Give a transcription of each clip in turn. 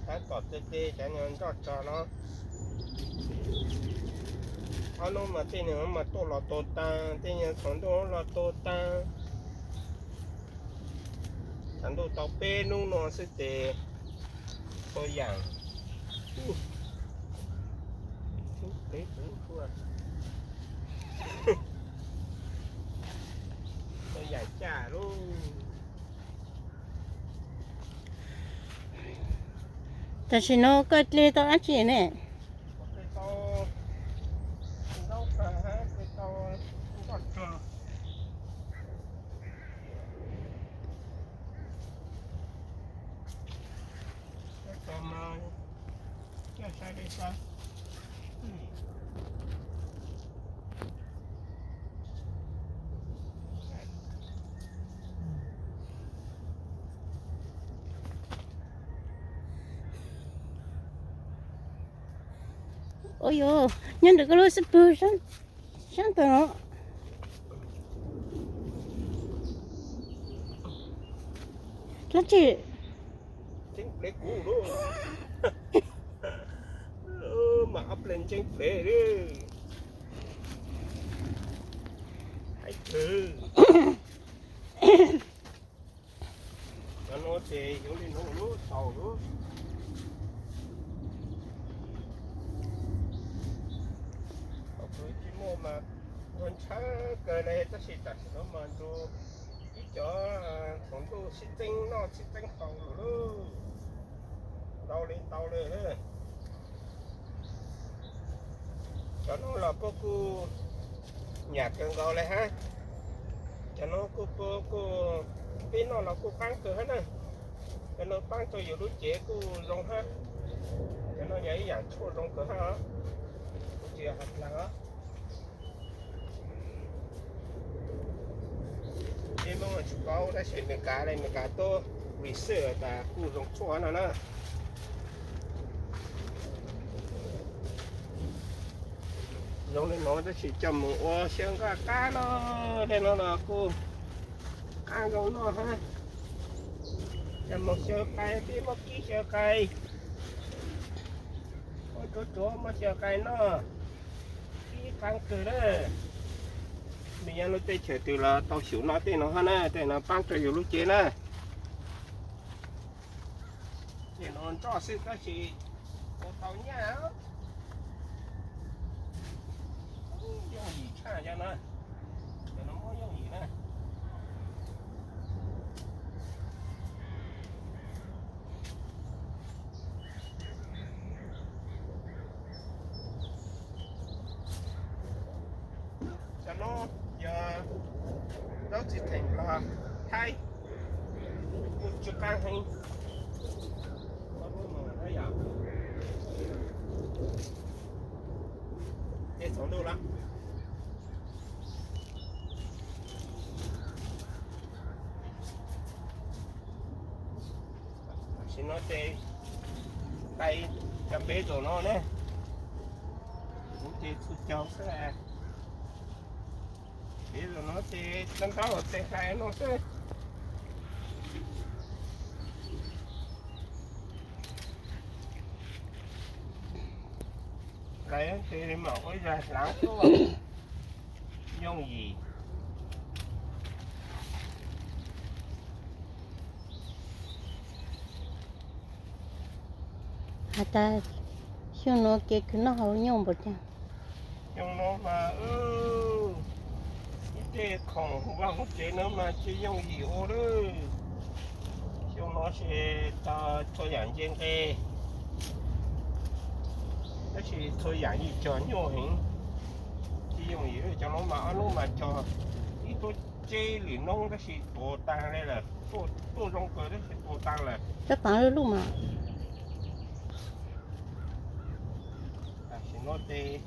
Tab tom tej tej cov nyuag nroj tsog no, ob hnub mas tej nyuag mas tuaj los tua taag, tej nyuag tsaus ntuj los tua taag. Tsaus ntuj tau peb hnub no xwb ces txhua yaam txhua yaam caj lauj. Tam sim no koj tle tau dab tsi ne? Ua yog nyob ntawm koj lub xub pwg sab tod no. Dab tsi? Mas ob pleeg ntseeb plev. Hais kawg. Cov no ces yuav li no lub tau lub. Tsis muaj mas ua ntshaw kawg li, tab sis tam sim no mas nrug ib cov tsaus ntuj sib txeeb noj sib txeeb haus lawm lauj. Ntau li ntau li. Cov no los puab kuj nyam kawg nkaus li hab. Cov no kuj, kuj peb noj los kuj qaab kawg hab na. Cov no paab rau yus lub cev kuj zoo hab. Cov no yog ib yaam tshuaj zoo kawg hab os. Kuv tsis has dlaag os. Peb Moob tsis paub tab sis Amelikas li, Amelikas tuaj research tas kuj zoo tshuaj no na. Zoo li no tab sis coj mus ua xyaw nqaj qab no, tej no los kuj qaab zoo noj hab. Coj mus xyaw qai, peb muab kib xyaw qai, muab tsuav tsuav muab xyaw qai noj, kib qaab kawg na. Mej nyob lub teb chaws twg los tau xyum noj tej no hab na, tej no paab rau yus lub cev na. Tej no nroj xwb tab sis ua tau nyaj. Yooj yim tshaj cov no, cov no muab yooj yim na. Cov no yog zaub txiv theem los Thaib, kuj tsis qaab heev. Tej txaus ntuj lawm. Tam sim no ces hlais cov npe zaum no ne, kuv ces txhua caug xwb. Npe zaum no ces tau ntau ces hlais no xwb. Hlais ces mam ua zag hlaav tuaj yooj yim. Has tas xyoo no kev khwv noj haus nyooj npaum cas? Xyoo no mas ib tej khoom vaj hauv tsev no mas tsis yooj yim ua lawm. Xyoo no ces txhua yam nce nqe, tab sis txhua yam yeej cog nyuaj heev. Tsis yooj yim, cov no mas ob hnub mas cog ib tug tseb lwm noob tab sis tuag taag li lawm, tuaj zoo kawg tab sis tuag taag lawm. Tam sim no ces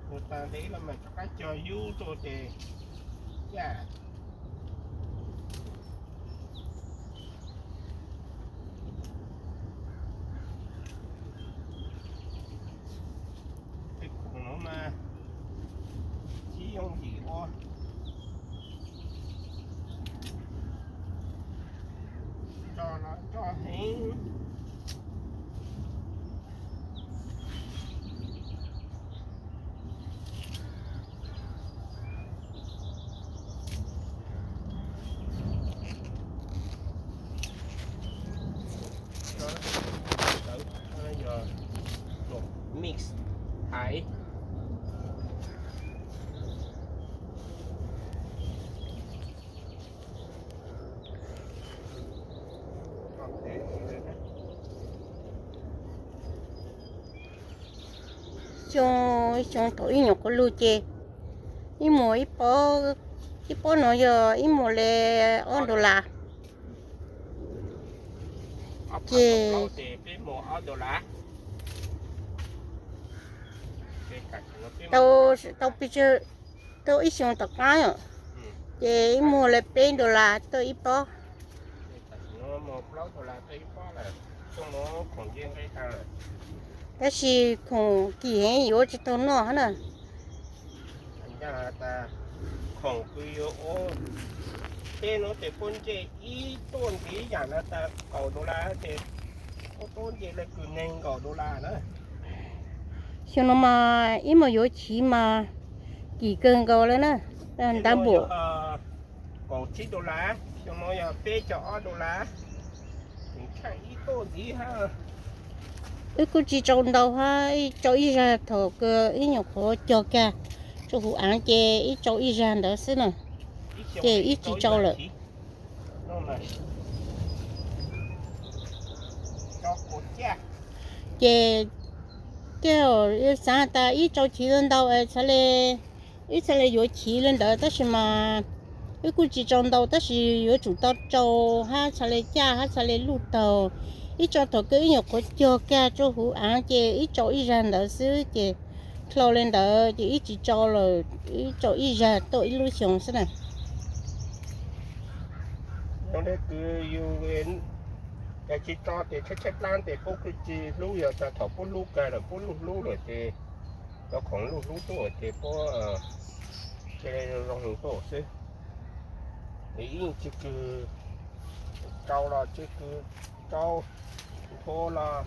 tuag taag ntev los mas rov qab cog yub rau ces caj. Tej khoom no mas tsis yooj yim ua. Mix hais. Xyoo, xyoo thaum ib nyuam qhuav lug ces ib muag ib pob, ib pob no yog ib muag li ob dollar. Ces tau, tau pes tsawg, tau ib xyoos tom qab, ces ib muag li peb dollar tau ib pob. Tab sis khoom kim heev yuav tsis tau noj na. Khoom kws yuav ua teb no ces puab ntsej ib tuaj ntxiv yam no tas kaum dollar ces puab tuaj ntsej li kws neeg nkaum dollar na. Xyoo no mas ib muag yuav chiv mas kim kawg nkaus lawm na, ntab npuam. Kaum tsib dollar, xyoo no yog peb caug ob dollar. Wb kuj tsis tsau ntau hab, tsau ib zag thaum kws ib nyuam qhuav cog kag rua huv aav ces ib tsau ib zag ntawd xwb na, ces ib tsis tsau lawm. Ces tej xaav tas ib tsau chiv ntau ntau es wb txhad le yuav chiv le ntawd tab sis mas wb kuj tsis tsau ntau tab sis yuav tsum tau tsau hab txhad le caj hab txhad le luj taug. Ib tsau thaum kws ib nyuam qhuav cog kag rua huv aav ces ib tsau ib zag ntawd xwb ces dlhau le ntawd ces ib tsis tsau lawm, ib tsau ib zag tuaj ib lub xyoo xwb na. Yog le kws yus tsis tsau ces tshaib tshaib plab ces puab kuj tsis hlub, yog tas thaum puab hlub kag lawm puab luj hlub lawm ces cov khoom luj hlub tuaj ces puab cia li zoo zoo tuaj xwb. Ib tsis kws tsau los tsis kws tsau, ntho los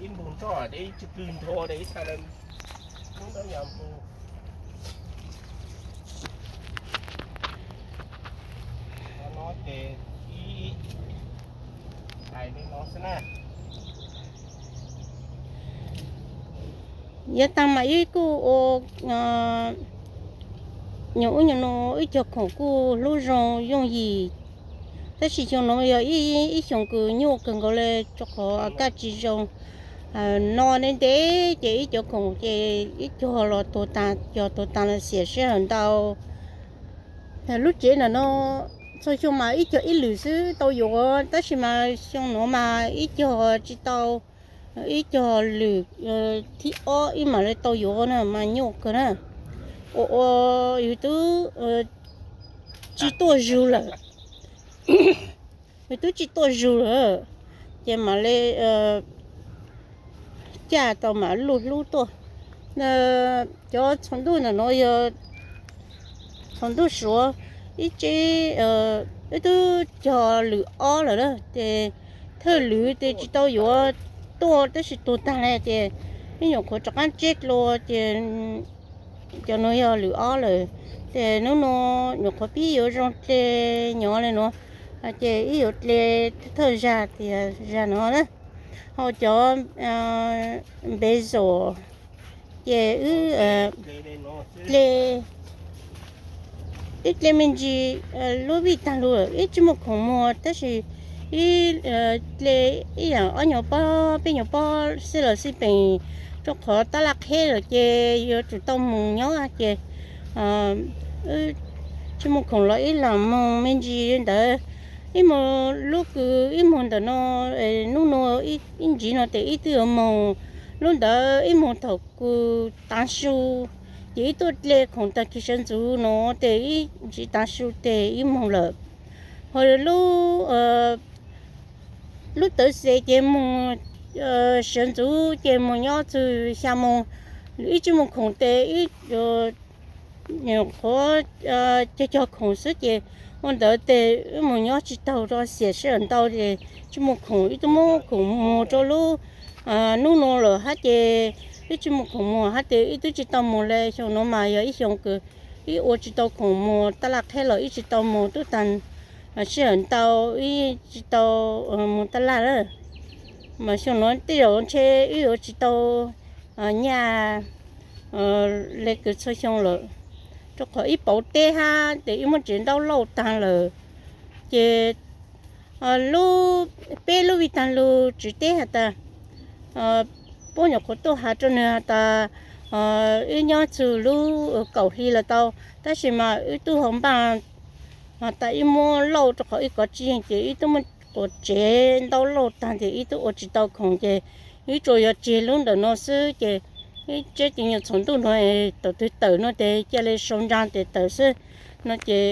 ib npug nroj, ib tsis kws ntho ib txha le lub nroj yog npug. No ces ib hais li no xwb na. Yav taag mas ib kuj ua nyuag ub nyuag no, ib cog khoom kuj hlub zoo yooj yim, tab sis xyoo no yog ib xyoos kws nyuaj kawg nkaus le rua qhov kaj tsis zoo. No ntev ntev ces ib cov khoom ces ib cog los tuag taag, cog tuag taag los xiam sij hawm ntau. Lub tsev ntawm no txhua xyoo mas ib cog ib lwm xwb tau yuav, tab sis mas xyoo nuav mas ib cog tsis tau, ib cog lwm thib ob ib mam li tau yuav na mas nyuaj kawg na. Ua ua yus twb tsis tuaj zug lawm, yus twb tsis tuaj zug lawm ces mam li caj tau mam luj hlub tuaj. Cov txhuam ntuj ntawm no yog txhuam ntuj Suav, ib tsev, wb twb cog lwm ob lawm na ces thawj lwm ces tsis tau yuav tuaj tab sis tuag taag le ces ib nyuam qhuav rov qaab tseb dlua ces cov nuav yog lwm ob lawm. Ces nub nua nyuam qhuav pib yuav zoo dle nyob le nuav, ces ib yuav dle thawj zag tias zag no na, ho cov npe zom ces wb dle, wb dle me ntsis lub vij taag lug, wb tsis muaj khoom muag tab sis wb dle ib yaam ob nyuag pob peb nyuag pob xij lawm xij peem, rua qhov tab laj qheb lawm ces yuav tsum tau moog nyob ces wb tsis muaj khoom los wb lam moog me ntsis ntawd. Ib moog lub kws ib moog ntawm no, nub nua ib ntsiv no tes wb twb yuav moog, lub ntawd ib moog thaum kws taav su ces wb tuaj dle khoom taag kig sawv ntxuv no tes ib ntsiv taav su tes wb moog lawm. Ho lub, lub tawv xes ces moog sawv ntxuv ces moog nyob txug xya moos, wb tsis muaj khoom tes wb nyuam qhuav cog cog khoom xwb ces ua ntawd tes wb moog nyob tsis taug rua xiam sij hawm ntau ces tsis muaj khoom, wb twb muab khoom muag rua lub nub nua lawm hab ces wb tsis muaj khoom muag hab tes wb twb tsis tau moog le. Xyoo nuav mas yog ib xyoo kws wb ua tsis tau khoom muag, tab laj qheb los wb tsis tau moog tub taag sij hawm ntau, wb tsis tau moog tab laj lawm. Mas xyoo no tej zaum ntshe wb yuav tsis tau nyaj le kws txhua xyoo lawm, rau qhov ib pauv teb hab ces wb muab tsev ntaub lauj taag lawm. Ces lub, peb lub vij taag lug tswv teb has tas, puab nyuam qhuav tuaj has rau nwg has tas wb nyob txug lub kaum hli lawm tau, tab sis mas wb tub hau npaaj has tas wb muab lauj rau qhov wb kov tsis yeej ces wb tub muab quas tsev ntaub lauj taag ces wb tub ua tsis tau khoom ces wb tsuas yuav tseg lub ntawm no xwb ces wb tseb ces nyuag txhaum ntuj no thaum twg tawm no ces ca le sau ntsaa tes tawm xwb no ces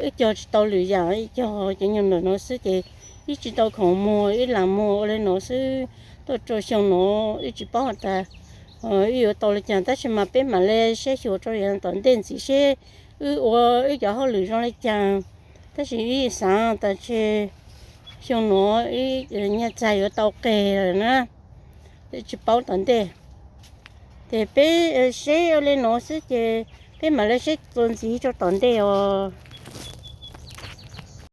wb cog tsis tau lwm yaam, wb cog ces nyuag ntawm no xwb ces wb tsis tau khoom muag, wb lam muag ua le no xwb. Tuaj rau xyoo no wb tsis paub has tas wb yuav tau le caag tab sis mas peb mam le saib xyuas rau yav tom ntej ntxiv seb wb ua wb cov hauj lwm zoo le caag. Tab sis wb xaav tas tseg xyoo no wb nyaj txag yuav tau qeg lawm na, tsis paub tom ntej. Ces peb saib ua le no xwb ces peb mam le saib txuas ntxiv rau tom ntej os.